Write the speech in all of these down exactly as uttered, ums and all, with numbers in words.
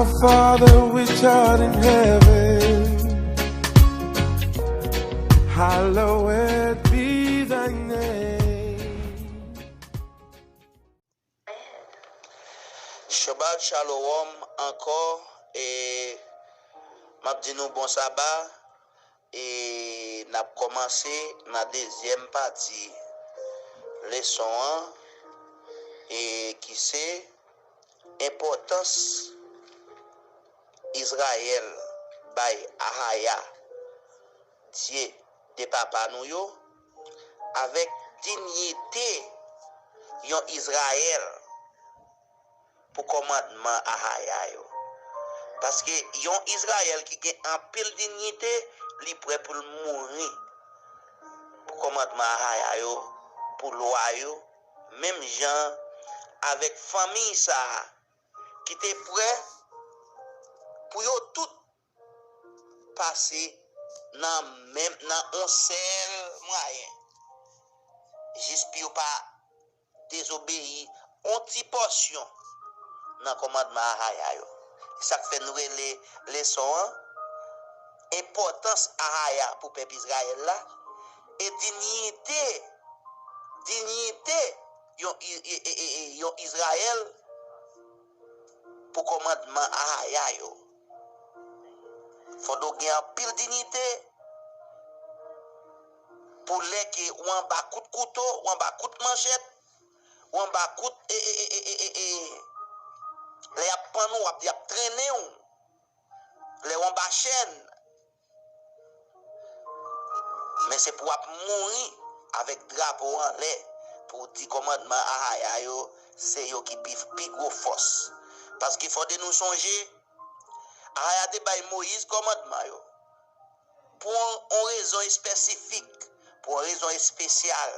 Our Father which art in heaven, hallowed be thy name. Shabbat Shalom ankò, e m ap di nou bon saba, e n ap kòmanse nan dezyèm pati leson an, e ki se enpòtans Izrayèl bay Ahaya, dye de papa nou yo, avèk dinyite yon Izrayèl pou kòmandman Ahaya yo. Paske yon Izrayèl ki gen anpil dinyite, li prè pou l mouri pou kòmandman Ahaya yo, pou lwa yo, menm jan avèk fanmi sa a ki te prè pou yo tout pase nan menm, nan yon sèl mwayen, jis pou yo pa dezobeyi yon ti pòsyon nan kòmandman Ahaya yo. E sa k fè nou rele leson an enpòtans Ahaya pou pèp Izrayèl la, e dinyite, dinyite yon, i- i- i- i- yon Izrayèl pou kòmandman Ahaya yo. Fòk w gen anpil dinyite pou lè ke w anba kout kouto, w anba kout manchèt, w anba kout e, e, e, e, e, e, e, lè y ap pann ou, w ap, y ap trennen w, lè w anba chèn. Men se pou w ap mouri avèk drapo anlè, pou w di kòmandman Ahaya yo, se yo ki pi, pi gwo fòs. Paske fòde nou sonje, Ahaya te bay Moyiz kòmandman yo pou yon, yon rezon espesifik, pou yon rezon espesyal.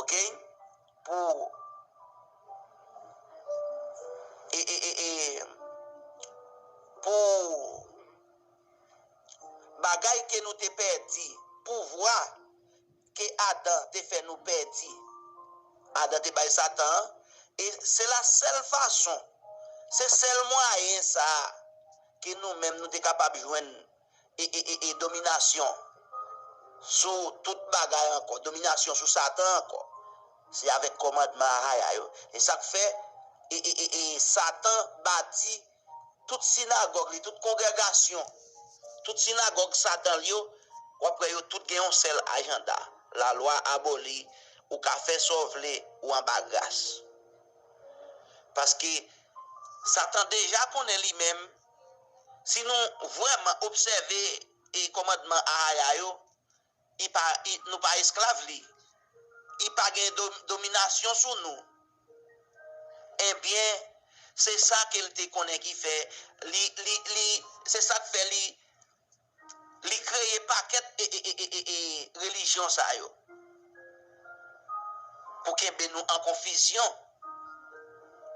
Oke? Pou, e, e, e, e, pou bagay ke nou te pèdi, pouvwa ke Adan te fè nou pèdi. Adan te bay Satan an, e se la sèl fason, se sèl mwayen sa a ke nou menm nou te kapab jwenn e, e, e, e dominasyon sou tout bagay ankò, dominasyon sou Satan ankò. Se avèk kòmandman Ahaya yo. E sa k fè e, e, e, e Satan bati tout sinagòg li, tout kongregasyon, tout sinagòg Satan li yo, w ap wè yo tout gen yon sèl ajanda. Lalwa aboli, ou ka fè sa w vle, ou anba gras. Paske Satan deja konnen li menm, si nou vrèman obsève e kòmandman Ahaya yo, i pa, i, nou pa esklav li. I pa gen do, dominasyon sou nou. Ebyen, se sa ke l te konnen ki fè li, li, li, se sa k fè li, li kreye pakèt e, e, e, e, e, e relijyon sa yo. Pou kenbe nou an konfizyon.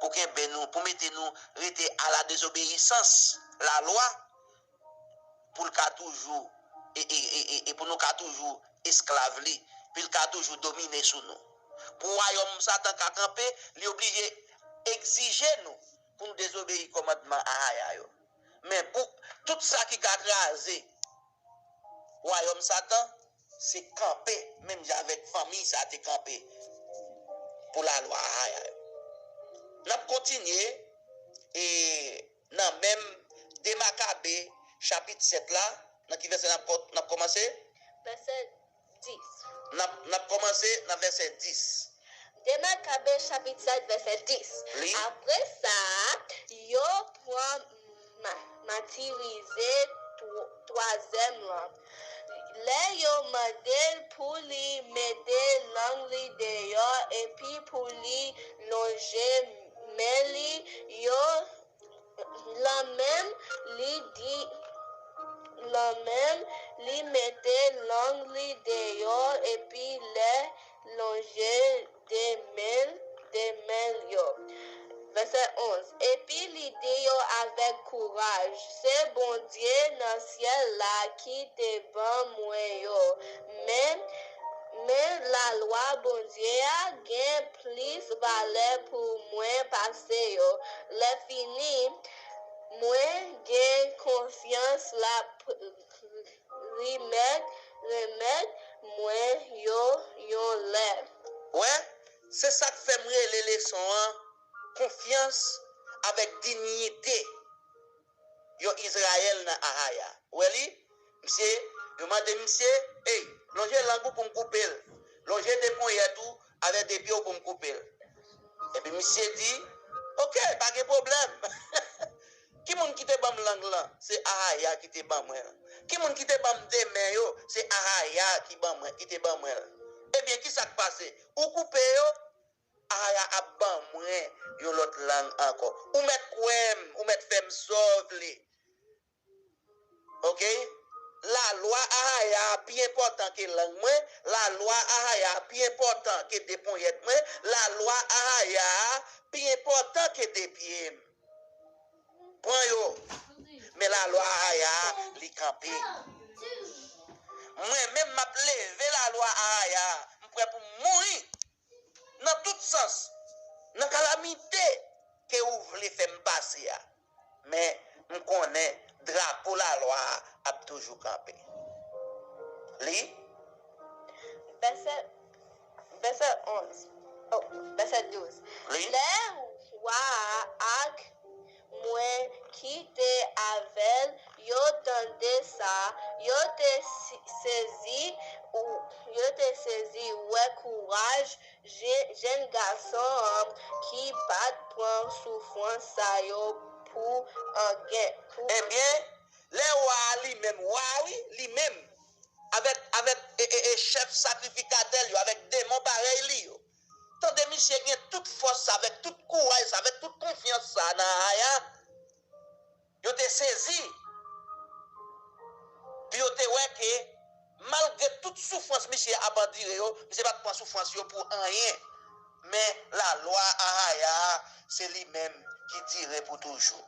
Pou kenbe nou, pou mete nou rete a la dezobeyisans lalwa, pou l ka toujou, e, e, e, e, e pou nou ka toujou esklav li, pou l ka toujou domine sou nou. Pou wayòm Satan ka kanpe, li oblije egzije nou pou nou dezobeyi kòmandman Ahaya yo. Men pou tout sa ki ka kraze wayòm Satan, se kanpe, menm jan avèk fanmi sa te kanpe pou lalwa Ahaya yo. N ap kontinye, e nan menm de Makabe, chapit sèt la, nan ki vèsè n ap kò-, n ap kòmanse? Vèsè dis. N ap, n ap kòmanse nan vèsè dis. De Makabe, chapit sèt, vèsè dis. Li. Apre sa, yo pran ma-, matirize tw-, twazyèm lan. Lè yo mande l pou li mete lang li deyò epi pou li lonje men li, yo Lanmenm, li di, lanmenm, li mete lang li deyò epi lè lonje de men, de men l yo. Vèsè onz. Epi li di yo avèk kouraj, se Bondye nan syèl la ki te ban mwen yo. Men, men lalwa Bondye a gen plis valè pou mwen pase yo. Lèfini, mwen gen konfyans l ap remèt, remèt mwen yo yon lè. Wè, se sa k fè m rele leson an konfyans avèk diyite yon Izrayèl nan Ahaya. Ou wè li? Misye, yo mande misye, ey, lonje lang ou pou m koupe l. Lonje de ponyèt ou avè de pye w pou m koupe l. Epi misye di, oke, pa gen pwoblèm. Ki moun ki te ban m lang lan? Se Ahaya ki te ban mwen l. Ki moun ki te ban m de men yo? Se Ahaya ki ban mwen, ki te ban mwen l. Ebyen, ki sa k pase? Ou koupe yo, Ahaya ap ban mwen yon lòt lang ankò. Ou mèt kwè m, ou mèt fè m sa w vle. Oke? Lalwa Ahaya a pi enpòtan ke lang mwen, lalwa Ahaya a pi enpòtan ke de ponyèt mwen, lalwa Ahaya a pi enpòtan ke de pye m. Pran yo. Men lalwa Ahaya a, li kanpe. Mwen menm, m ap leve lalwa Ahaya a. M prè pou m mouri. Nan tout sans, nan kalamite ke ou vle fè m pase a. Men, m konnen drapo lalwa a ap toujou kanpe. Li. Vèsè, vèsè onz. Oh, vèsè douz. Li. Lè wa a ak mwen ki te avè l, yo tande sa, yo te si-, sezi, ou, yo te sezi wè kouraj je-, jèn gason an ki pa t pran soufrans sa yo pou anyen. Pou Ebyen, lè wa a li menm, wa a wi, li menm, avèk, avèk, e, e, e, chèf sakrifikatè l yo, avèk demon parèy li yo, tande misye gen tout fòs sa, avèk tout kouraj sa, avèk tout konfyans sa nan Ahaya, yo te sezi. Pou yo te wè ke, malgre tout soufrans misye ap andire yo, misye pa t pran soufrans yo pou anyen. Men lalwa Ahaya a, se li menm ki dire pou toujou.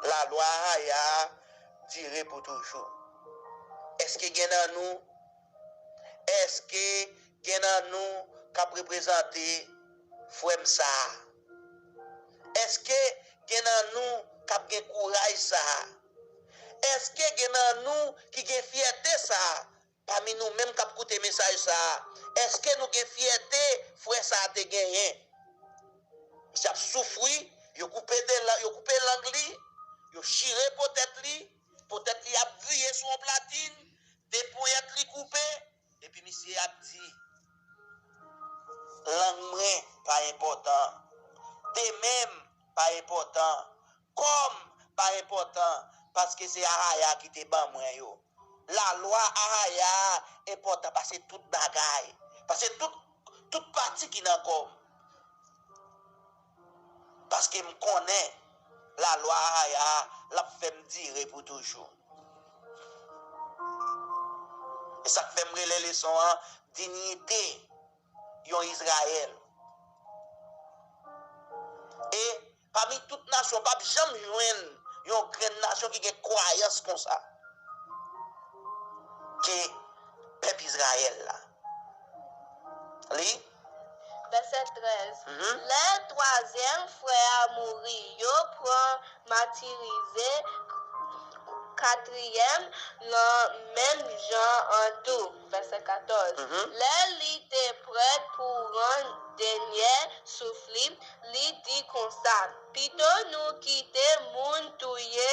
Lalwa Ahaya a dire pou toujou. Èske gen nan nou, èske gen nan nou k ap reprezante frè m sa a? Èske gen nan nou k ap gen kouraj sa a? Èske gen nan nou ki gen fyète sa a? Pami nou menm k ap koute mesaj sa a, èske nou gen fyète frè sa a te genyen? Misye ap soufri, yo koupe de la, yo koupe lang li, yo chire po tèt li, po tèt li ap griye sou yon platin, de ponyèt li koupe, epi misye ap di, lang mwen pa enpòtan, de men m pa enpòtan, kò m pa enpòtan, paske se Ahaya ki te ban mwen yo. Lalwa Ahaya a enpòtan pase tout bagay, pase tout, tout pati ki nan kò m. Paske m konnen lalwa Ahaya a, l ap fè m dire pou toujou. E sa k fè m rele leson an diyite yon Izrayèl. E pami tout nasyon, p ap janm jwenn yon grenn nasyon ki gen kwayans konsa ke pèp Izrayèl la. Li. Vèsè trèz. Mhm. Lè twazyèm frè a mouri, yo pran matirize katriyèm lan menm jan an tou. Vèsè katòz. Mhm. Lè li te prèt pou rann dènyè souf li, li di konsa, pito nou kite moun touye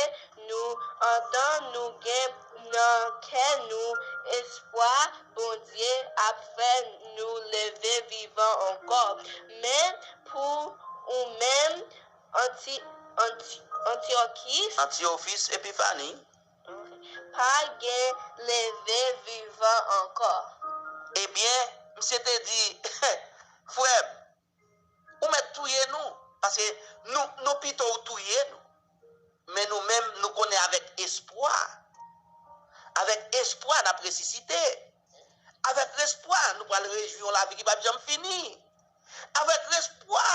nou, antan nou gen nan kè nou espwa Bondye ap fè nou leve vivan ankò. Men pou ou menm, Anti-, Anti-, Antiyokis, Antiyofis Epifani, pa gen leve vivan ankò. Ebyen, misye te di, frè m, ou mèt touye nou, paske nou, nou pito w touye nou. Men nou menm, nou konnen avèk espwa. Avèk espwa, n ap resisite. Avèk espwa, nou pral rejwi yon lavi ki p ap janm fini. Avèk espwa,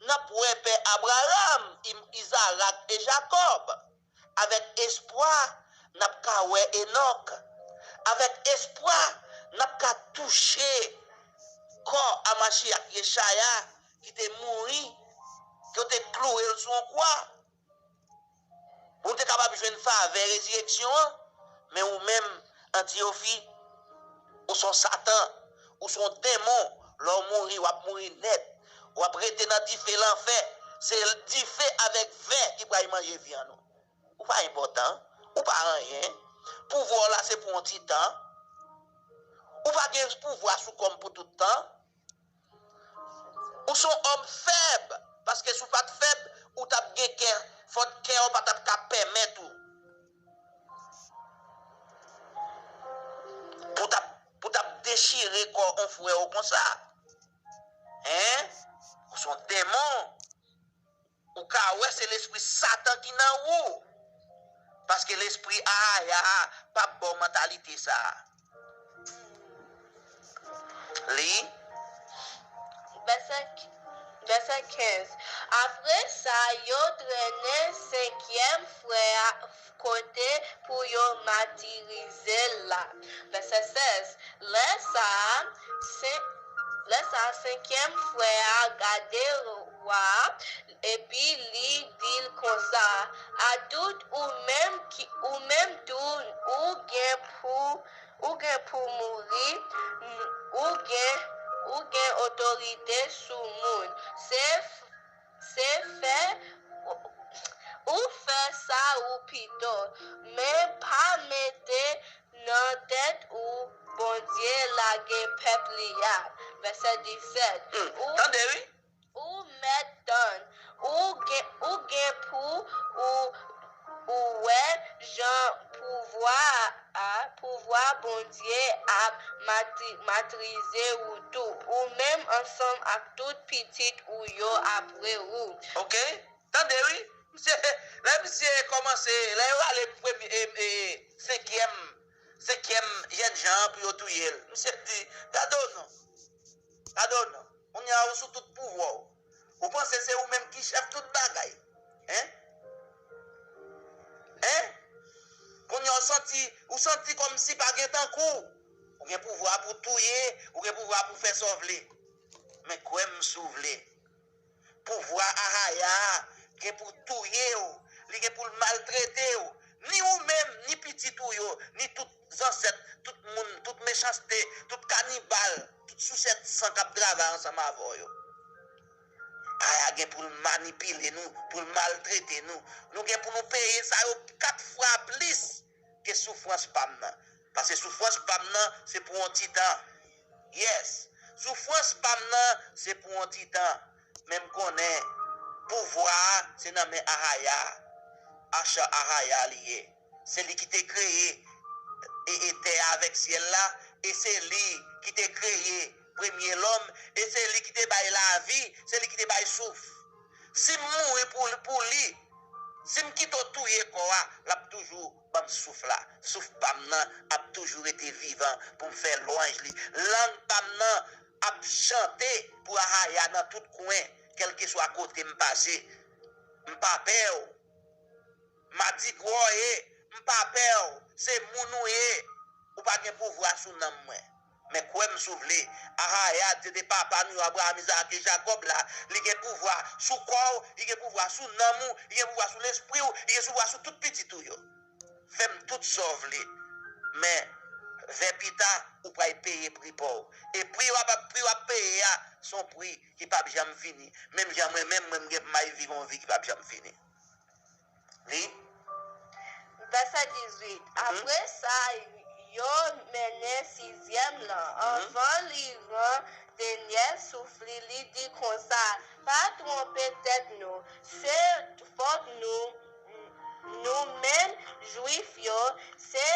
n ap wè pè Abraram, Im-, Izarak e Jakòb. Avèk espwa, n ap ka wè Enòk. Avèk espwa, n ap ka touche kò a Machiyach Yechaya ki te mouri ke yo te kloure l sou yon kwa. Pou w te kapab jwenn favè rezireksyon an, men ou menm, Antiyòchi, ou s on Satan, ou s on demon, lè w mouri, w ap mouri nèt, w ap rete nan dife lanfè, se dife avèk vè ki pral manje vyann ou. Ou pa enpòtan, ou pa anyen, pouvwa w la se pou yon ti tan, ou pa gen pouvwa sou kò m pou tout tan. Ou se yon òm fèb, paske si w pa t fèb, ou t ap gen kè, fòt kè w pa t ap ka pèmèt ou pou t ap, pou t ap dechire kò yon frè w konsa. Hein? Ou se yon demon. Ou ka wè se lespri Satan ki nan ou. Paske lespri Ahaya a p ap ba w mantalite sa a. Li. Vèsè, vèsè kenz. Apre sa, yo trennen senkyèm frè a kote pou yo matirize l la. Vèsè sèz. Lè sa a, sen, lè sa a, senkyèm frè a gade wa a, epi li di l konsa, Adout ou menm ki, ou menm tou, ou gen pou, ou gen pou mouri, ou gen, ou gen otorite sou moun. Se, se fè, ou fè sa ou pito, men pa mete nan tèt ou Bondye lage pèp li a. Vèsè disèt. Hmm. Ou, tande wi. Ou mèt tann. Ou gen, ou gen pou ou, ou wè jan pouvwa a, pouvwa Bondye ap matri, matrize ou tou, ou menm ansanm ak tout pitit ou yo apre ou. Ok. Tande wi, misye, lè misye kòmanse, lè yo rale premye, e, e, senkyèm, senkyèm jènjan an pou yo touye l, misye di, gade w non, gade w non, kounye a ou sou tout pouvwa w, ou panse se ou menm ki chèf tout bagay, hein? Hein? Kounye a ou santi, ou santi kòmsi pa gen tankou w, ou gen pouvwa pou touye, ou gen pouvwa pou fè sa w vle, men kwè m si w vle. Pouvwa Ahaya a gen pou touye w, li gen pou l maltrete w, ni ou menm, ni pitit ou yo, ni tout zansèt, tout moun, tout mechanste, tout kanibal, tout sousèt san k ap travay ansanm avè w yo. Ahaya gen pou l manipile nou, pou l maltrete nou. Nou gen pou nou peye sa yo kat fwa plis ke soufrans pa m nan. Paske soufrans pa m nan, se pou yon ti tan. Yes, soufrans pa m nan, se pou yon ti tan. Men m konnen, pouvwa a, se nan men Ahaya. Asha Ahaya li ye. Se li ki te kreye e, e tè a avèk syèl la, e se li ki te kreye premye lòm, e se li ki te bay lavi, se li ki te bay souf. Si m mouri pou, pou li, si m kite w touye kò a, l ap toujou ban m souf la. Souf pa m nan ap toujou rete vivan pou m fè lwanj li. Lang pa m nan ap chante pou Ahaya nan tout kwen, kèlkeswa kote m pase. M pa pè w. Madigra w ye, m pa pè w, se moun ou ye. Ou pa gen pouvwa sou nanm mwen. Men kwè m si w vle, Ahaya, Dye de papa nou yo, Abraram, Izak e Jakòb la, li gen pouvwa sou kò w, li gen pouvwa sou nanm ou, li gen pouvwa sou lespri w, li gen pouvwa sou tout pitit ou yo. Fè m tout sa w vle. Men, vè pita, ou pral peye pri pa w. E pri w ap, pri w ap peye a, se yon pri ki p ap janm fini. Menm jan mwen menm, mwen, m gen pou m al viv yon vi ki p ap janm fini. Li. Vèsè dizuit. Apre sa, yo mennen sizyèm lan. Anvan li rann dènye souf li, li di konsa, Pa twonpe tèt nou. Se fòk nou, nou menm Jwif yo, se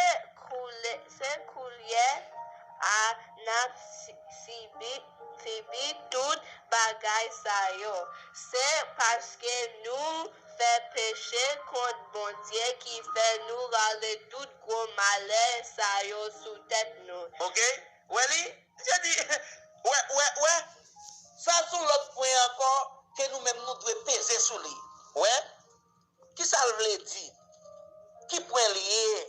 koulye, se koulye a n ap sibi, sibi tout bagay sa yo. Se paske nou fè peche kont Bondye ki fè nou rale tout gwo malè sa yo sou tèt nou. Ok, wè li, misye di, wè, wè, wè, sa se yon lòt pwen ankò ke nou menm nou dwe peze sou li. Wè, kisa l vle di? Ki pwen l ye?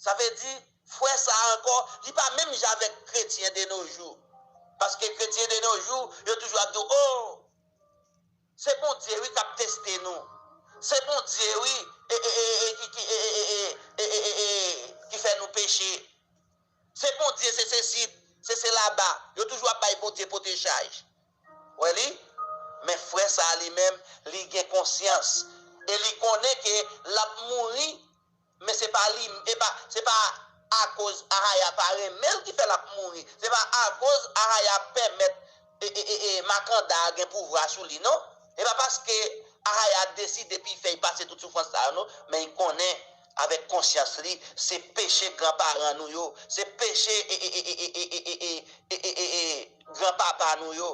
Sa vle di, frè sa a ankò, li pa menm jan avèk kretyen de nos jours. Paske kretyen de nos jours, yo toujou ap di w, oh, Se Bondye wi k ap teste nou. Se Bondye wi e, e, e, e, ki, ki, e, e, e, e, e, e, e, e, ki fè nou peche. Se Bondye, se sesi, se se laba. Yo toujou ap bay Bondye pote chaj. Wè li? Men frè sa a li menm, li gen konsyans. E li konnen ke l ap mouri, men se pa li, e pa, se pa akoz Ahaya pa renmen l ki fè l ap mouri. Se pa akoz Ahaya pèmèt e, e, e, e, makanda a gen pouvwa sou li, non. E pa paske Ahaya deside epi fè l pase tout soufrans sa yo, non. Men l konnen avèk konsyans li, se peche granparan nou yo, se peche e, e, e, e, e, e, e, e, e, e, e, granpapa nou yo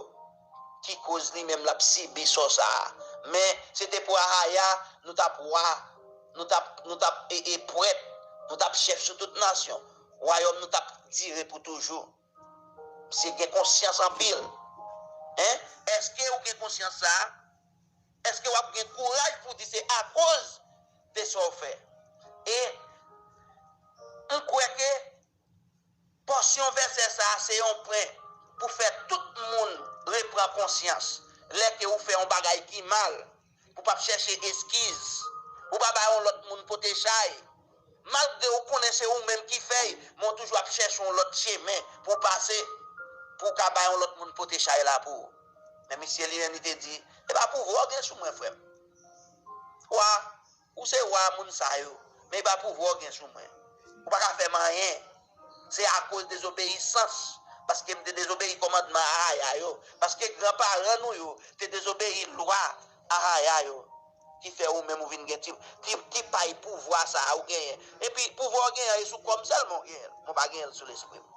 ki koz li menm l ap sibi sò sa a. Men, se te pou Ahaya, nou t ap wa, nou t ap, nou t ap e, e, prèt, nou t ap chèf sou tout nasyon. Wayòm nou t ap dire pou toujou. Misye gen konsyans anpil. Hein? Èske ou gen konsyans sa a? Èske w ap gen kouraj pou di se akoz de sa w fè? E m kwè ke pòsyon vèsè sa a se yon pwen pou fè tout moun repran konsyans lè ke ou fè yon bagay ki mal, pou p ap chèche eskiz, pou pa bay yon lòt moun pote chay. Malgre ou konnen se ou menm ki fè l, men w toujou ap chèche yon lòt chemen pou w pase, pou w ka bay yon lòt moun pote chay la pou ou. Men misye li menm li te di, e pa pouvwa w gen sou mwen, frè m. Wa, ou se wa moun sa yo, men e pa pouvwa w gen sou mwen. Ou pa ka fè m anyen. Se akoz dezobeyisans, paske m te dezobeyi kòmandman Ahaya yo, paske granparan nou yo te dezobeyi lwa Ahaya yo, ki fè ou menm ou vin gen ti, ti, ti pay pouvwa sa a ou genyen. Epi pouvwa w genyen an, e sou kò m sèlman w genyen l. Mwen pa genyen l sou lespri m.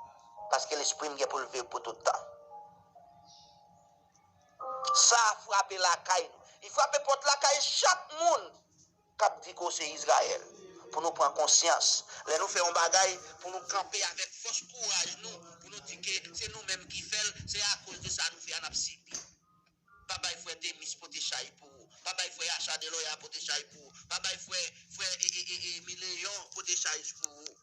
Paske lespri m gen pou l viv pou tout tan. Sa a frape lakay nou. Li frape pòt lakay chak moun k ap di ke w se Izrayèl. Pou nou pran konsyans. Lè nou fè yon bagay, pou nou kanpe avèk fòs kouraj nou, pou nou di ke se nou menm ki fè l, se akoz de sa nou fè a n ap sibi. Pa bay frè Temis pote chay pou ou. Pa bay frè Acha Deloya pote chay pou ou. Pa bay frè, frè e, e, e, e, Mileyon pote chay pou ou.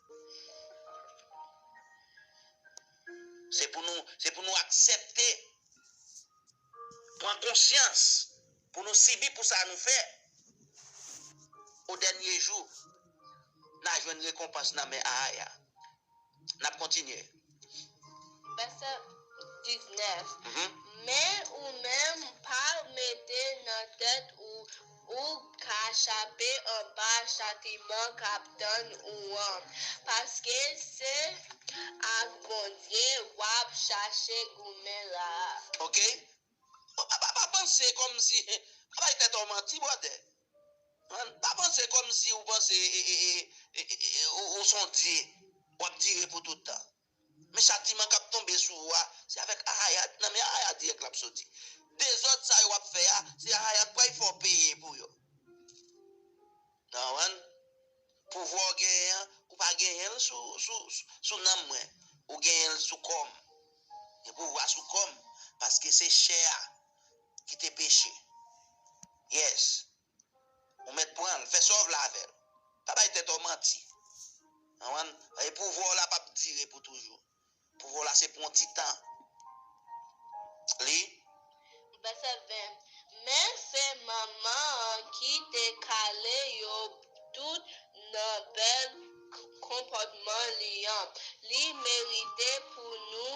Se pou nou, se pou nou aksepte, pran konsyans, pou nou sibi pou sa nou fè. O dènye jou, n a jwenn rekonpans nan men Ahaya. N ap kontinye. Vèsè diznèf. Mhm. Men ou menm, pa mete nan tèt ou ou ka chape anba chatiman k ap tann ou an, paske se ak Bondye w ap chache goumen la a. Oke? Pa, pa, pa, pa panse kòmsi, pa bay tèt ou manti, brother. Pa panse kòmsi ou panse e, e, e, e, e, e, ou, ou se yon dye, w ap dire pou tout tan. Men chatiman k ap tonbe sou ou a, se avèk Ahaya, nan men Ahaya dirèk l ap soti. Dezòd sa yo w ap fè a, se Ahaya k pral fè w peye pou yo. Nan konprann? Pouvwa w genyen an, ou pa genyen l sou, sou, sou, sou nanm mwen. Ou genyen l sou kò m. Gen pouvwa sou kò m, paske se chè a ki te peche. Yes. Ou mèt pran l, fè sa w vle avè l. Pa bay tèt ou manti. Konprann? E pouvwa w la p ap dire pou toujou. Pouvwa w la se pou yon ti tan. Li. Vèsè ven. Men se manman an ki te kale yo tout nan bèl k-, konpòtman li an. Li merite pou nou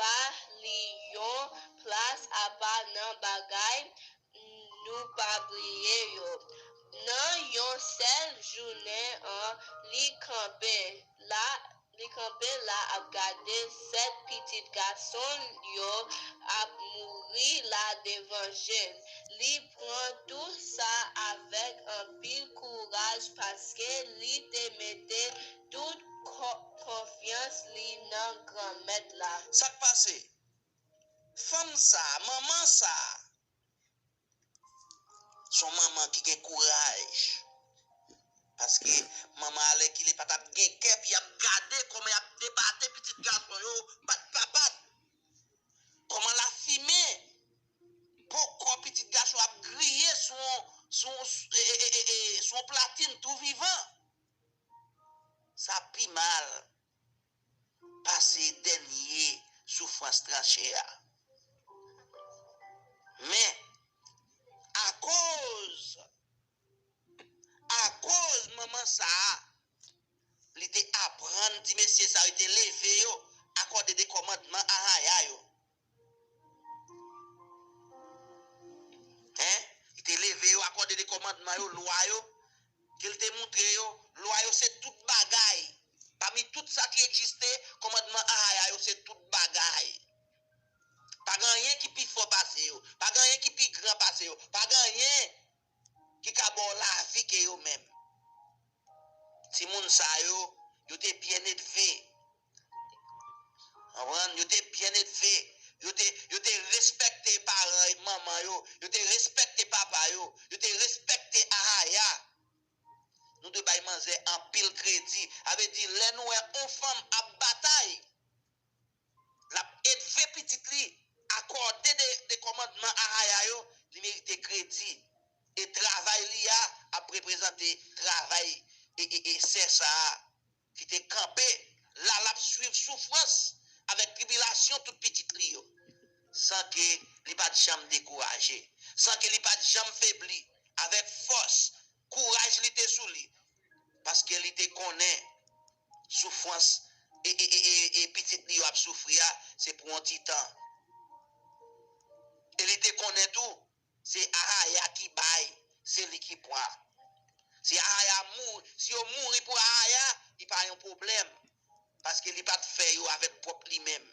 ba li yon plas apa nan bagay nou pa bliye yo. Nan yon sèl jounen an, li kanpe la, li kanpe la ap gade sèt pitit gason l yo ap mouri la devan je l. Li pran tou sa avèk anpil kouraj paske li te mete tout ko-, konfyans li nan Granmèt la. Sa k pase? Fanm sa, manman sa, se yon manman ki gen kouraj. Paske manman alèkile pa t ap gen kè pou y ap gade kòman y ap debate pitit gason yo, bat pa bat. Kòman lafimen bò kò pitit gason ap griye sou, sou, e, e, e, e, e, sou yon platin tou vivan. Sa pi mal pase dènye soufrans tranche a. Men, Akoz, akoz manman sa a, li te aprann ti mesye sa yo, te leve yo akòde de kòmandman Ahaya yo. Hein? Li te leve yo akòde de kòmandman yo, lwa yo, ke l te moutre yo, lwa yo se tout bagay. Pami tout sa ki egziste, kòmandman Ahaya yo se tout bagay. Pa gen anyen ki pi fò pase yo, pa gen anyen ki pi gran pase yo, pa gen anyen ki ka ba w lavi ke yo menm. Timoun sa yo, yo te byen elve. Konprann? Yo te byen elve. Yo te, yo te respekte paran manman yo. Yo te respekte papa yo. Yo te respekte Ahaya. Nou dwe bay manzè anpil kredi. Sa vle di, lè nou wè yon fanm ap batay, l ap elve pitit li, akòde de, de kòmandman Ahaya yo, li merite kredi. E travay li a ap reprezante travay e, e, e sè sa a ki te kanpe la, l ap swiv soufrans avèk tribilasyon tout pitit li yo, san ke li pa t janm dekouraje, san ke li pa t janm febli, avèk fòs, kouraj li te sou li, paske li te konnen soufrans e, e, e, e, e pitit li yo ap soufri a, se pou yon ti tan. E li te konnen tou, se Ahaya ki bay, se li ki pran. Si Ahaya mouri, si yo mouri pou Ahaya, li pa yon pwoblèm, paske li pa t fè yo avèk pwòp li menm.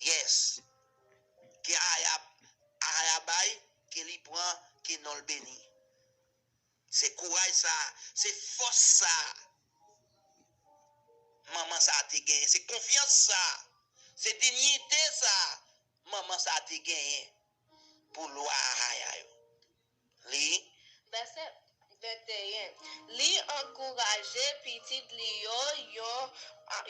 Yes. Ke Ahaya, Ahaya bay, ke li pran, ke non l beni. Se kouraj sa, se fòs sa manman sa te genyen, se konfyans sa, se diyite sa manman sa te genyen pou lwa Ahaya yo. Li. Vèsè venteyen. Li ankouraje pitit li yo yon,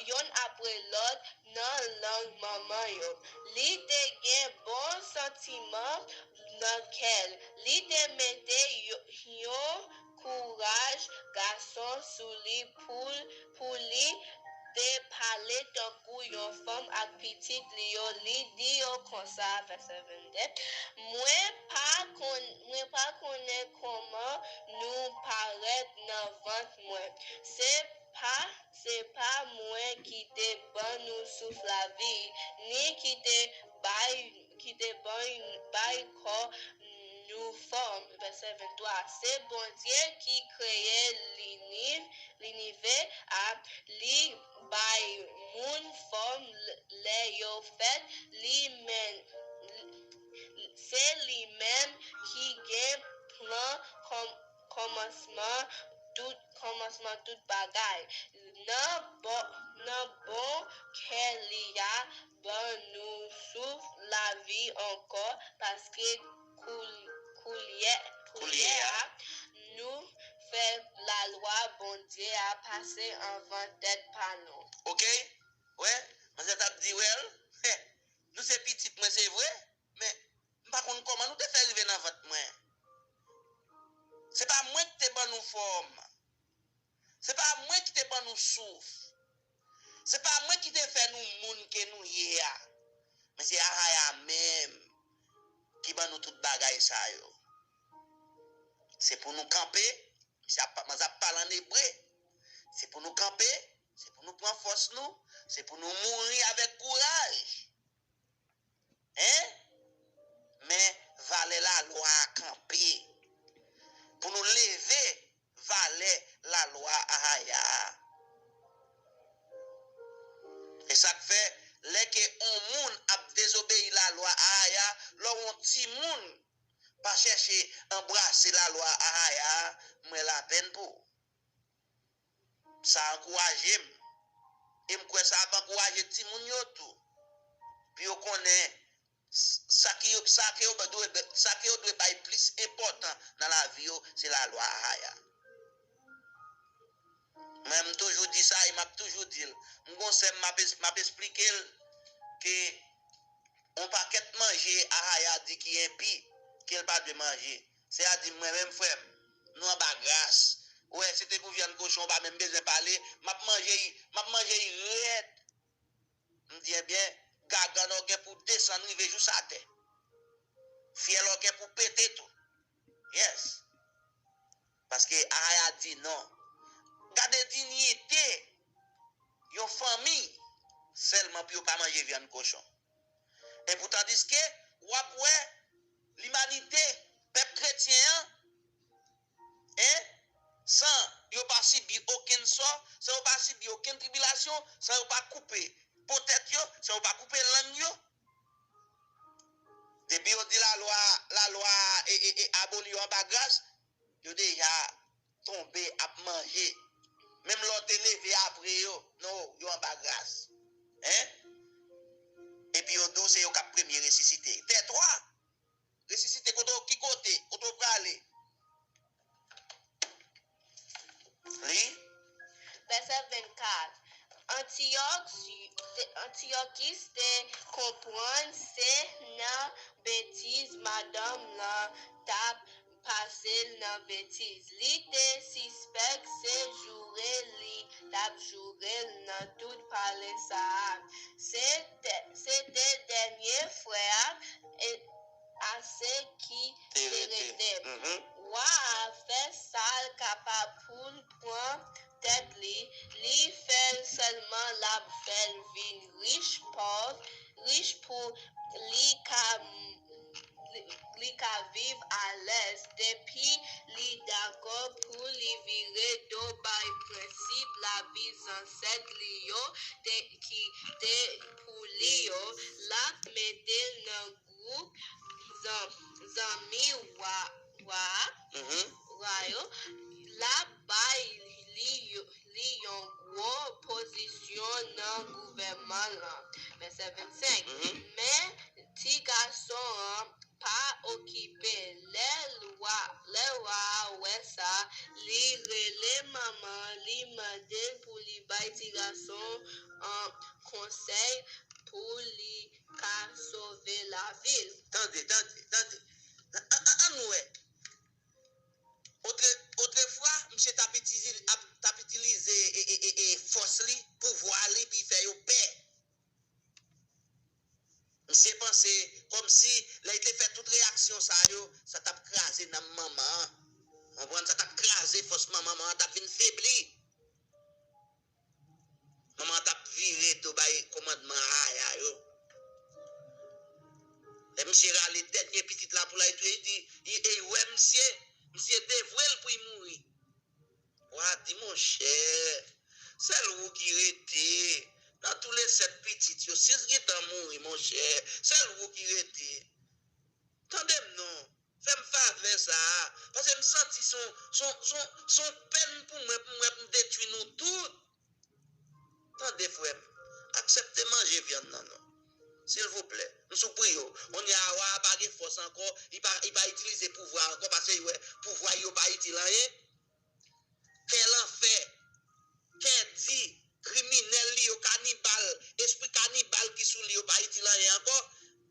yonn apre lòt nan lang manman yo. Li te gen bon santiman nan kè l. Li te mete yo, yon kouraj gason sou li pou, pou li te pale tankou yon fanm ak pitit li yo. Li di yo konsa, vèsè vennde, mwen pa kon, mwen pa konnen kòman nou parèt nan vant mwen. Se pa, se pa mwen ki te ban nou souf lavi, ni ki te bay, ki te bay, bay kò nou fòm. Vèsè venntwa. Se Bondye ki kreye liniv, linivè a, li bay moun fòm l-, lè yo fèt, li men, se li menm ki gen plan kòm-, kòmansman tout, kòmansman tout bagay. Nan bon, nan bon kè li a, ban nou souf lavi ankò, paske koul-, koulye, koulye a, nou fè lalwa Bondye a pase anvan tèt pa nou. Oke? Wè, manzè t ap di, well, nou se pitit mwen, se vre, men m pa konn kòman nou te fè rive nan vant mwen. Se pa mwen ki te ban nou fòm. Se pa mwen ki te ban nou souf. Se pa mwen ki te fè nou moun ke nou ye a. Men se Ahaya menm ki ban nou tout bagay sa yo. Se pou nou kanpe, misye ap, manzè ap pale ann ebre. Se pou nou kanpe, se pou nou pran fòs nou, se pou nou mouri avèk kouraj. Hein? Men valè lalwa a kanpe. Pou nou leve valè lalwa Ahaya a. E sa k fè, lè ke yon moun ap dezobeyi lalwa Ahaya, lè w yon timoun pa chèche anbrase lalwa Ahaya a, mwen lapèn pou ou. Sa ankouraje m. E m kwè sa ap ankouraje timoun yo tou. Pou yo konnen s-, sa ki yo, sa ke yo dwe, sa ke yo dwe bay plis enpòtan nan lavi yo, se lalwa Ahaya. Mwen, m toujou di sa e m ap toujou di l. M gon sè m, m ap es-, m ap esplike l ke yon pakèt manje Ahaya di ki enpi, ke l pa dwe manje. Sè a di m, mwen menm, frè m, nou anba gras. Ou wè, si te pou vyann kochon, ou pa menm bezwen pale. M ap manje y, m ap manje y rèd. M di, ebyen, gagann ou gen pou desann rive jous atè. Fyèl ou gen pou pete tou. Yes. Paske Ahaya di non. Gade diyite yon fanmi sèlman pou yo pa manje vyann kochon. E pou tandiske w ap wè limanite, pèp kretyen an, en, san yo pa sibi okenn sò, san yo pa sibi okenn tribilasyon, san yo pa koupe po tèt yo, san yo pa koupe lang yo. Depi yo di lalwa, lalwa e, e, e aboli yo anba gras, yo deja tonbe ap manje. Menm lè w te leve apre yo, non, yo anba gras. Hein? Epi yo di w se yo k ap premye resisite. Tètwa! Resisite kote w, ki kote? Kote w prale? Li. Vèsè vennkat. Antiyòk, te- Antiyòkis te konprann se nan betiz madanm lan t ap pase l nan betiz. Li te sispèk se joure li t ap joure l nan tout palè sa a. Se te, se te dènye frè a, e, a se ki te rete. Wa a fè sa l kapab pou l pran tèt li. Li fè l sèlman l ap fè l vin rich, pòv, rich pou li ka li, li ka viv alèz depi li dakò pou li vire do bay prensip lavi zansèt li yo te, ki te pou li yo, l ap mete l nan gwoup zan- zanmi wa, wa, wa yo, l ap bay li yo, li yon gwo pozisyon nan gouvènman lan. Vèsè vennsenk. Men ti gason an pa okipe. Lè wa, lè wa a wè sa, li rele manman an, li mande l pou li bay ti gason an konsèy pou li ka sove lavi l. Tande, tande, tande. An, an, an, ann wè. Otre, otrefwa, misye t ap itilize, ap, t ap itilize e, e, e, e, fòs li, pouvwa li, pou l fè yo pè. Misye panse kòmsi lè l te fè tout reyaksyon sa yo, sa t ap kraze nanm manman an. Konprann? Sa t ap kraze fòs manman an, t ap vin febli. Manman an t ap vire do bay kòmandman Ahaya yo. Lè misye rale dènye pitit la pou l al touye, li di, li, e, wè misye, misye devwe l pou l mouri. Wa di, monchè, sèl ou ki rete nan tou le sèt pitit yo. Sis gentan mouri, monchè, sèl ou ki rete. Tande m non, fè m favè sa a, paske m santi se yon, se yon, se yon, se yon pèn pou mwen, pou mwen, pou m detwi nou tout. Tande, frè m, aksepte manje vyann nan non. Silvouplè, m sou priye w. Kounye a, wa a pa gen fòs ankò, li pa, li pa itilize pouvwa ankò, paske li wè pouvwa yo pa itil anyen. Kè lanfè, kè di, kriminèl li yo, kanibal, espri kanibal ki sou li yo pa itil anyen ankò.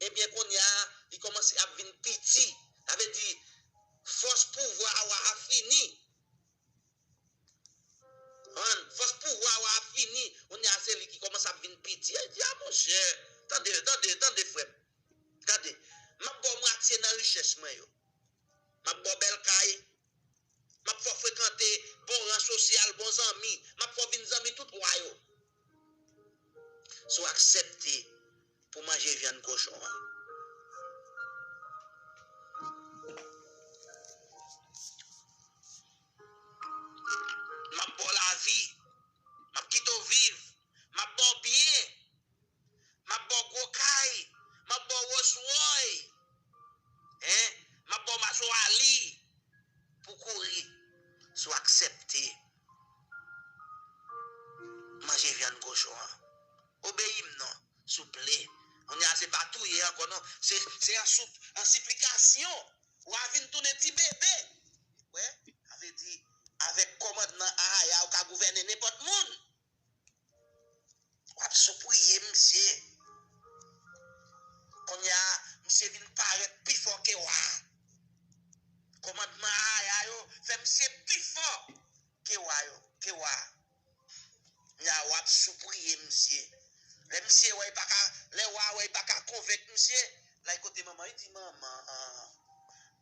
Ebyen, kounye a, li kòmanse ap vin piti. Sa vle di, fòs pouvwa wa a fini. Konprann? Fòs pouvwa wa a fini. Kounye a, se li ki kòmanse ap vin piti. Li di, a, monchè, tande, tande, tande, frè m. Gade, m ap ba w mwatye nan richès mwen yo. M ap ba w bèl kay. M ap fè w frekante bon ran sosyal, bon zanmi. M ap fè w vin zanmi tout wa yo. Si w aksepte pou manje vyann kochon an. M ap ba w lavi. M ap kite w viv. M ap ba w byen. M ap ba w gwo kay. M ap ba w Rolls Royce. Hein? M ap ba w Maserati pou kouri. Si w aksepte manje vyann kochon an. Obeyi m non, souple. Kounye a se pa touye ankò non. Se, se an sou, an siplikasyon. W a vin tounen ti bebe. Wè, sa vle di, avèk kòmandman Ahaya, ou ka gouvène nenpòt moun. W ap soupriye misye. Kounye a, misye vin parèt pi fò ke wa a. Kòmandman Ahaya yo fè misye pi fò ke wa yo, ke wa a. Kounye a, w ap soupriye misye. Lè misye wè, li pa ka, lè wa a wè, li pa ka konvenk misye, l al kote manman, li di, manman,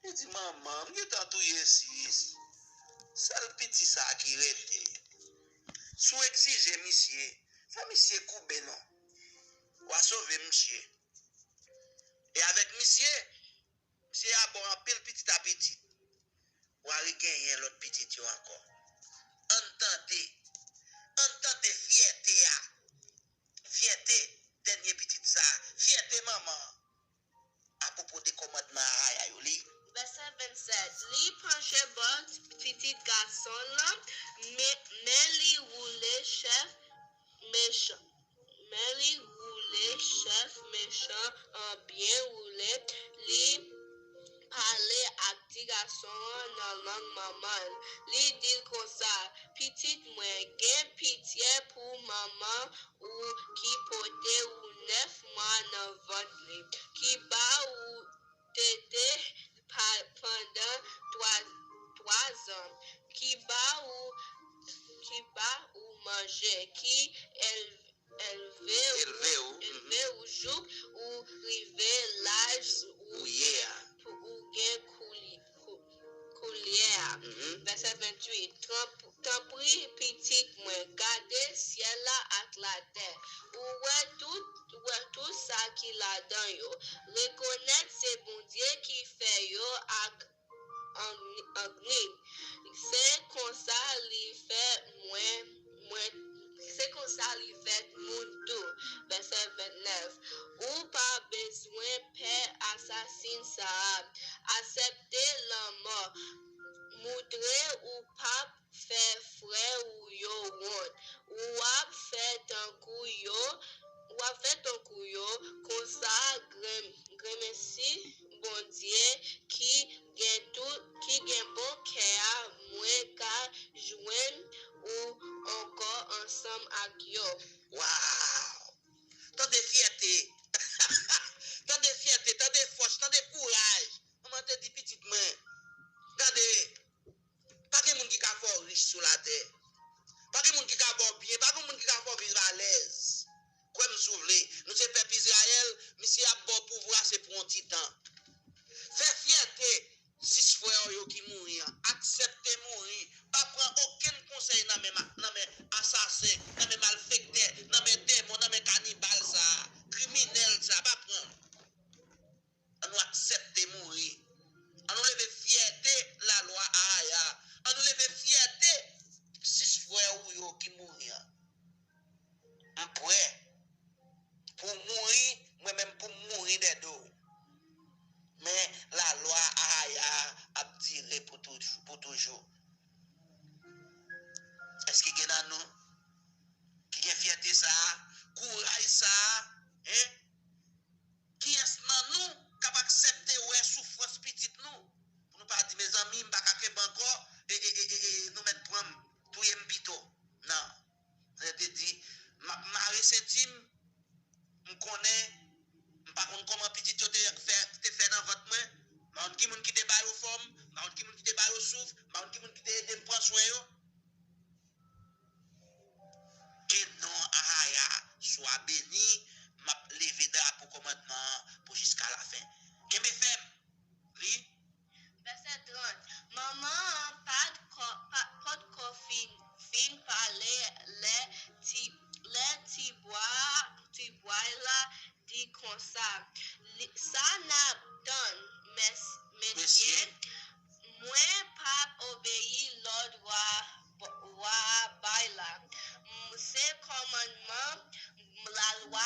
Li di, "Manman, m gentan touye sis. Sèl piti sa a ki rete. Si w egzije misye, fè misye koube non. W a sove misye." E avèk misye, misye a ba w anpil pitit a pitit. W a regenyen lòt pitit yo ankò. Ann tande. Ann tande fyète a. Fyète dènye pitit sa a. Fyète manman an. Apwopo de kòmandman Ahaya yo, li. Vèsè vennsèt. Li panche bò pitit gason l lan, men, men li woule chèf mechan. Men li woule chèf mechan an byen woule, li pale ak ti gason an nan lang manman l. Li di l konsa, "Pitit mwen, gen pitye pou manman ou ki pote ou nèf mwa nan vant li, ki ba ou tete pa, pandan twa, twa zan, ki ba ou, ki ba ou manje, ki èl-, èlve ou, Elve ou, elve mhm. ou jouk ou rive laj ou Ou ye gen, a. Pou ou gen kouli-, kou-, koulye a." Mhm. Vèsè venntuit. Tanp-, tanpri, pitit mwen, gade syèl la ak latè. Ou wè tout, ou wè tout sa ki ladan yo. Rekonèt se Bondye ki fè yo ak an, an gnin. Se konsa li fè mwen, mwen, se konsa li fè moun tou. Vèsè vennèf. Ou pa bezwen pè asasen sa a. Aksepte lanmò. Moutre ou p ap fè frè ou yo wont. W ap fè tankou yo, w ap fè tankou yo, konsa grenmesi Bondye ki gen tout, ki gen bon kè a, mwen ka jwenn ou ankò ansanm ak yo. Waw! Tande fyète! Tande fyète, tande fòs, tande kouraj! Manman te di pitit mwen, gade, pa gen moun ki ka fè w rich sou latè. Pa gen moun ki ka ba w byen, pa gen moun ki ka fè w viv alèz. Kwè m si w vle, nou se pèp Izrayèl, misye ap ba w pouvwa se pou yon ti tan. Fè fyète sis frè w yo ki mouri an. Aksepte mouri. Pa pran okenn konsèy nan men ma-, nan men asasen, nan men malfektè, nan men demon, nan men kanibal sa a, kriminèl sa a. Pa pran. An nou aksepte mouri. An nou leve fyète lalwa Ahaya. An nou leve fyète sis frè ou yo ki mouri an. M prè pou w mouri, mwen menm pou m mouri dèyè do w. Men lalwa Ahaya ap dire pou tou-, pou toujou. Èske gen nan nou ki gen fyète sa a, kouraj sa a, en? Kiyès nan nou k ap aksepte wè soufrans pitit nou? Pou nou pa di, mezanmi, m pa ka kenbe ankò, e, e, e, e, e nou mèt pran m, touye m pito. Non. Mwen te di, m ap mare senti m, m konnen, m pa konn kòman pitit yo te fè, te fè nan vant mwen, m pa konn ki moun ki te ba yo fòm, m pa konn ki moun ki te ba yo souf, m pa konn ki moun ki te ede m pran swen yo. Ke non Ahaya swa beni, m ap leve drapo kòmandman an pou jiska lafen. Kenbe fèm! Li. Vèsè trant. Manman an pa t ko-, pa, potko fin, fin pale lè ti, lè ti bwa, ti bway la di konsa, li, sa n ap tann, mes-, mesye, mesye, mwen p ap obeyi lòd wa, wa a bay la. M, se kòmandman, lalwa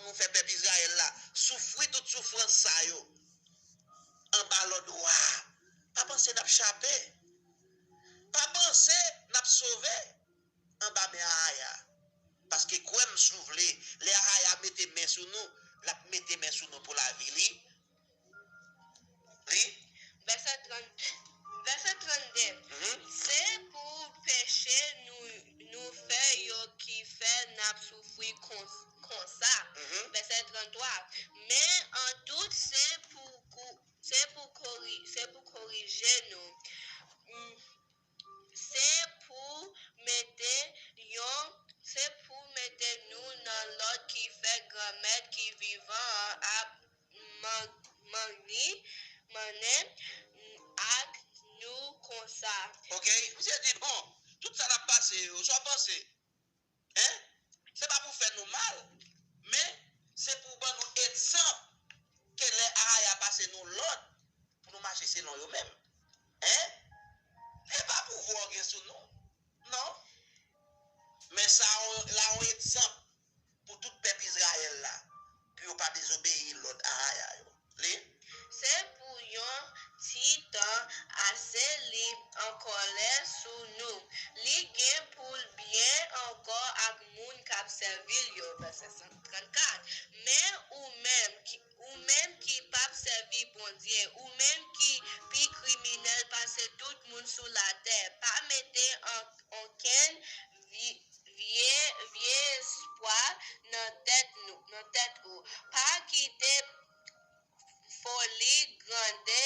nou fè pèp Izrayèl la soufri tout soufrans sa yo anba lòd wa a, pa panse n ap chape. Pa panse n ap sove anba men Ahaya. Paske kwè m si w vle, lè Ahaya mete men sou nou, l ap mete men sou nou pou lavi li. Li. Vèsè trant, vèsè trannde. Mhm. Se pou peche nou, nou fè yo ki fè n ap soufri kon, konsa. Mhm. Vèsè tranntwa. Men an tout, se pou kou-, se pou kori-, se pou korije nou. Mm, se pou mete yon, se pou mete nou nan lòd ki fè Granmèt ki vivan an ap man-, manni, mannen ak nou konsa. Ok, misye di, bon, tout sa n ap pase yo, sa w panse? Hein? Se pa pou fè nou mal, men se pou ban nou egzanp ke lè Ahaya pase nou lòd pou nou mache selon yo menm. Hein? Se pa pouvwa w gen sou nou. Non. Men sa yon, la yon egzanp pou tout pèp Izrayèl la, pou yo pa dezobeyi lòd Ahaya yo. Li. Se pou yon ti tan ase li an kòlè sou nou. Li gen pou l byen ankò ak moun k ap sèvi l yo. Vèsè san trannkat. Men ou menm ki, ou menm ki p ap sèvi Bondye, ou menm ki pi kriminèl pase tout moun sou latè, pa mete an, ankenn vi-, vye, vye espwa nan tèt nou, nan tèt ou. Pa kite foli grandè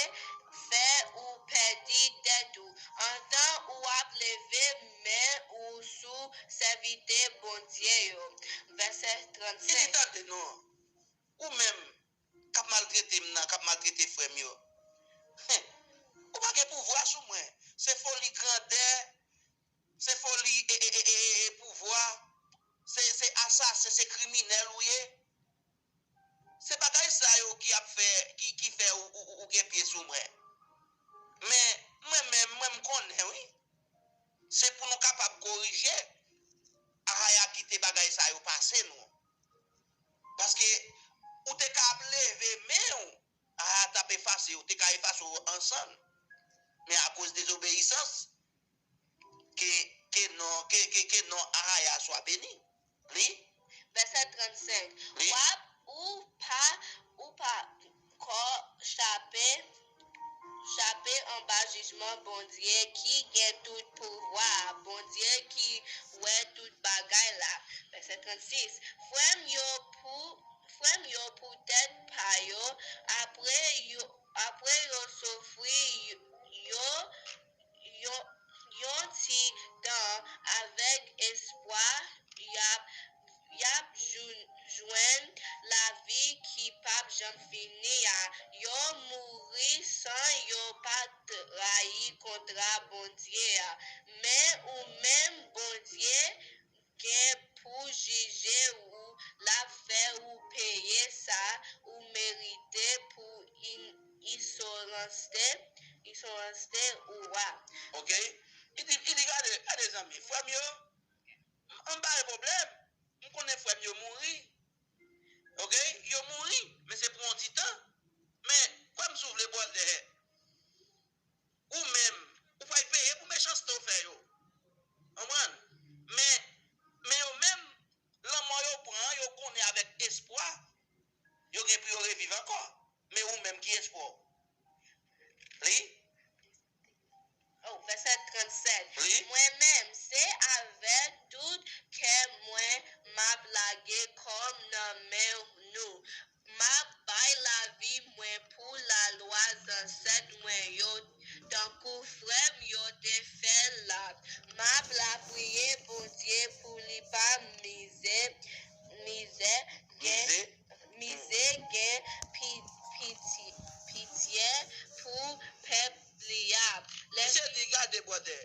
fè ou pèdi tèt ou, antan ou ap leve men ou sou sèvitè Bondye yo. Vèsè trannsenk. Li di, tande non, ou menm k ap maltrete m nan, k ap maltrete frè m yo. Ou pa gen pouvwa sou mwen. Se foli grandè, se foli e, e, e, e, e, e pouvwa, se, se asasen, se kriminèl ou ye. Se bagay sa yo ki ap fè, ki, ki fè ou, ou, ou, ou gen pye sou mwen. Men, mwen menm, mwen m konnen, wi. Se pou nou kapab korije. Ahaya kite bagay sa yo pase nou. Paske ou te ka ap leve men w, Ahaya t ap efase w, te ka efase w ansanm. Men akoz dezobeyisans, ke, ke non, ke, ke, ke non Ahaya swa beni. Li. Vèsè trannsenk. Li. W ap, ou pa, ou pa ko chape, chape anba jijman Bondye ki gen tout pouvwa a, Bondye ki wè tout bagay la. Vèsè trannsis. Frè m yo pou, frè m yo pou tèt pa yo, apre yo, apre yo soufri, yo, yo, yon ti tan avèk espwa, y ap, y ap jou-, jwenn lavi ki p ap janm fini a. Yo mouri san yo pa trayi kontra Bondye a. Men ou menm, Bondye gen pou jije ou, l ap fè ou peye sa ou merite pou in-, insolanste, insolanste ou a. Ok? Li di, li di, gade, gade zanmi, frè m yo, m, m pa gen pwoblèm. M konnen frè m yo mouri. Ok? Yo mouri, men se pou yon ti tan. Men, frè m si w vle, brother, ou menm, ou pral peye pou mechanste w fè yo. Konprann? Men, men yo menm, lanmò yo pran an, yo konnen avèk espwa, yo gen pou yo reviv ankò. Men ou menm, ki espwa w? Li? Oh, vèsè trannsèt. Li. Mwen menm, se avèk tout kè mwen m ap lage kò m nan men nou. M ap bay lavi mwen pou lalwa zansèt mwen yo, tankou frè m yo te fè l la. M ap lapriye Bondye pou li pa mize, mize gen, mize gen pi-, piti-, pitye pou pèp li a. Lè misye di, gade, brother,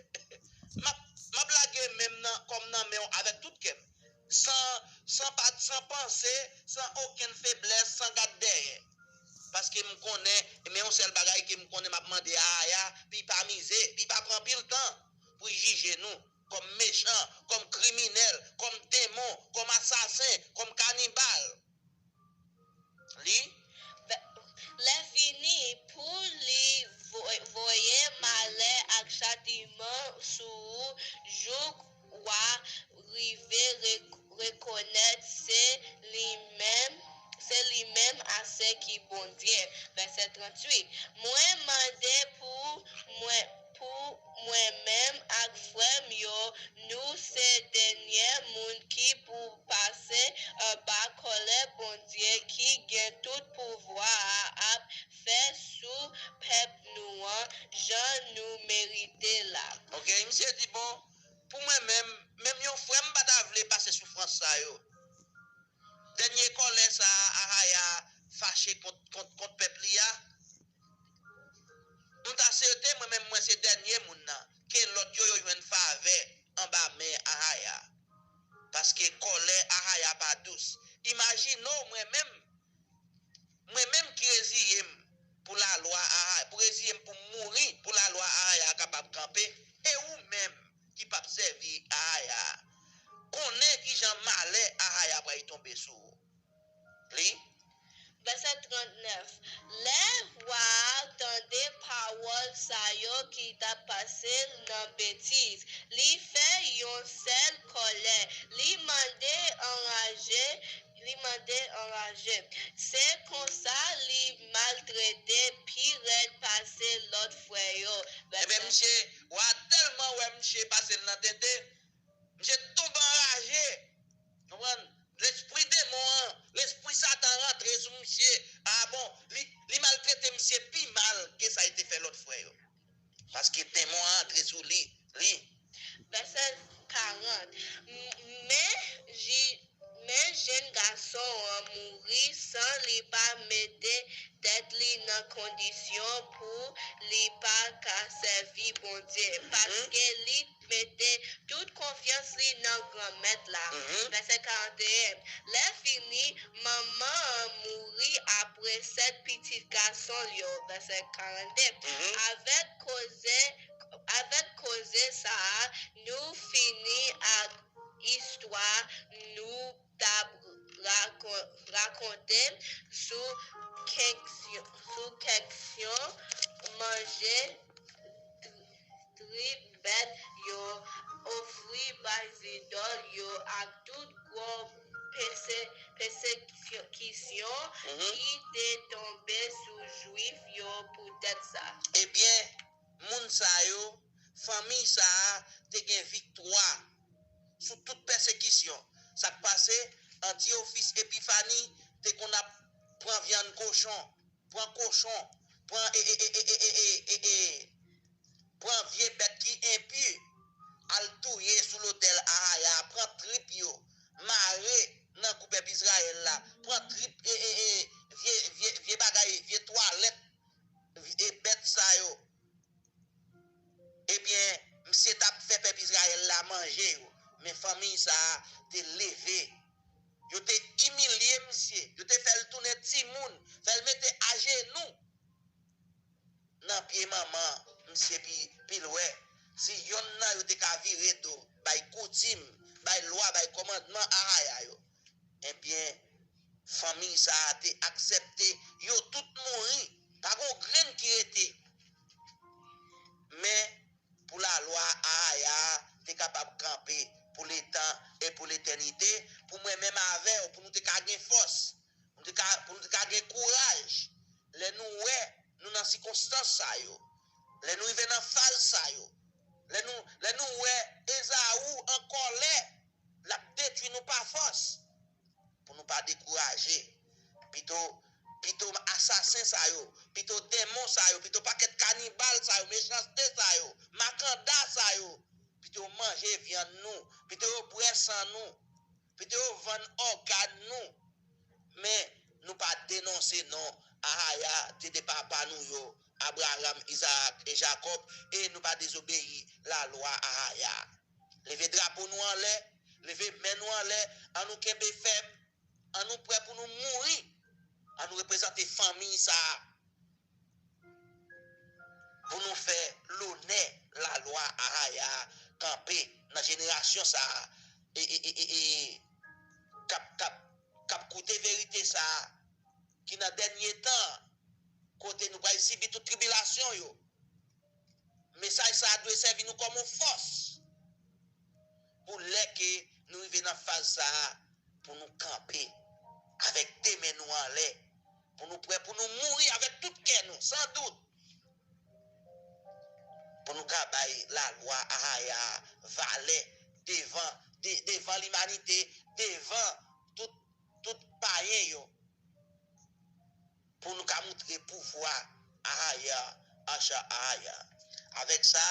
m ap, m ap lage men m nan, kò m nan men w avèk tout kè m. San, san pa, san panse, san okenn feblès, san gad dèyè. Paske m konnen, men yon sèl bagay ke m konnen m ap mande a Aya, pou l pa mize, pou l pa pran anpil tan pou l jije nou kòm mechan, kòm kriminèl, kòm demon, kòm asasen, kòm kanibal. Swit, mwen mande pou mwen, pou mwen menm ak frè m yo, nou se dènye moun ki pou pase anba kòlè Bondye ki gen tout pouvwa a ap fè sou pèp nou an jan nou merite la. Ok, misye di, bon, pou mwen menm, menm yon frè m pa ta vle pase soufrans sa yo. Dènye kòlè sa a, Ahaya fache kont, kont, kont pèp li a. M ta swete mwen menm mwen se dènye moun nan, ke lòt yo, yo jwenn favè anba men Ahaya. Paske kòlè Ahaya pa dous. Imajine w mwen menm, mwen menm ki reziye m pou lalwa Ahaya, pou reziye m pou m mouri, pou lalwa Ahaya kapab kanpe. E ou menm ki p ap sèvi Ahaya, konnen kijan malè Ahaya pral tonbe sou ou. Li. Vèsè trannèf. Lè wa a tande pawòl sa yo ki t ap pase l nan betiz, li fè yon sèl kòlè. Li mande anraje, li mande anraje. Se konsa li maltrete pi rèd pase lòt frè yo. Ebyen, misye, wa tèlman wè misye pase l nan tenten, misye tonbe anraje. Konprann? Lespri demon an, lespri Satan rantre sou misye. A bon, li, li maltrete misye pi mal ke sa li te fè lòt frè yo. Paske demon an antre sou li. Li. Vèsè karant. M-, men, ji-, men jèn gason an mouri san li pa mete tèt li nan kondisyon pou li pa ka sèvi Bondye, paske li mete tout konfyans li nan Granmèt la. Vèsè karant e en. Lè fini, manman an mouri apre sèt pitit gason l yo. Vèsè karannde. Avèk koze, avèk koze sa a, nou fini ak istwa nou t ap rakon-, rakonte sou keksyon, sou keksyon manje tri-, trip bèt yo ofri bay zidòl yo ak tout gwo pèse-, pèsekisyon ki te tonbe sou Jwif yo poutèt sa. Ebyen, moun sa yo, fanmi sa a, te gen viktwa sou tout pèsekisyon. Sa k pase? Antiyofis Epifani te konn ap pran vyann kochon, pran kochon, pran, e, e, e, pran vye bèt ki enpi, al touye sou lotèl Ahaya, pran trip yo, mare nan kou pèp Izrayèl la, pran trip, e, e, e, vye, vye, vye bagay, vye twalèt, e, bèt sa yo. Ebyen, misye t ap fè pèp Izrayèl la manje yo. Men fanmi sa a te leve. Yo te imilye misye. Yo te fè l tounen timoun. Fè l mete ajenou nan pye manman misye pi, pi lwen. Si yonn nan yo te ka vire do, bay koutim, bay lwa, bay kòmandman Ahaya yo. Ebyen, fanmi sa a te aksepte yo tout mouri. Pa gen yon grenn ki rete. Men, pou lalwa Ahaya a te kapab kanpe pou letan e pou letènite, pou mwen menm avè w, pou nou te ka gen fòs, pou nou te ka, pou nou te ka gen kouraj. Lè nou wè nou nan sikonstans sa yo, lè nou rive nan faz sa yo, lè nou, lè nou wè Ezaou an kòlè, l ap detwi nou pa fòs, pou nou pa dekouraje. Pito, pito asasen sa yo, pito denmon sa yo, pito pakèt kanibal sa yo, mechanste sa yo, makanda sa yo, pito yo manje vyann nou, pito yo bwè san nou, pito yo vann ògàn nou. Men, nou pa denonse non Ahaya, te de papa nou yo, Abraram, Izarak e Jakòb, e nou pa dezobeyi lalwa Ahaya. Leve drapo nou anlè, leve men nou anlè, ann nou kenbe fèm, ann nou prè pou nou mouri, ann nou reprezante fanmi sa a, pou nou fè lonè lalwa Ahaya kanpe nan jenerasyon sa a, e, e, e, e, e, k ap, k ap, k ap koute verite sa a, ki nan dènye tan, kote nou pral sibi tout tribilasyon yo. Mesaj sa a dwe sèvi nou kòm yon fòs pou lè ke nou rive nan faz sa a, pou nou kanpe avèk de men nou anlè, Pou nou prè pou nou mouri avèk tout kè nou, san dout. Pou nou ka bay lalwa Ahaya a valè devan, de, devan limanite, devan tout, tout payen yo. Pou nou ka montre pouvwa Ahaya, Asha Ahaya. Avèk sa,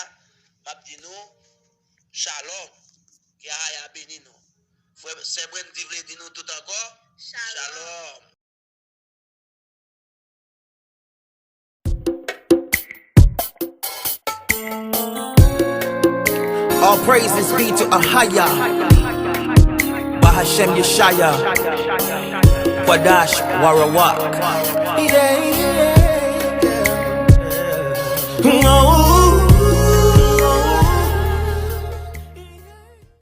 m ap di nou, shalom. Ke Ahaya beni nou. Frè, sè Brandy vle di nou tout ankò, shalom. All praises be to Ahaya, Bahashem Yeshaya, Kwadash Warawak. Yeah, yeah, yeah.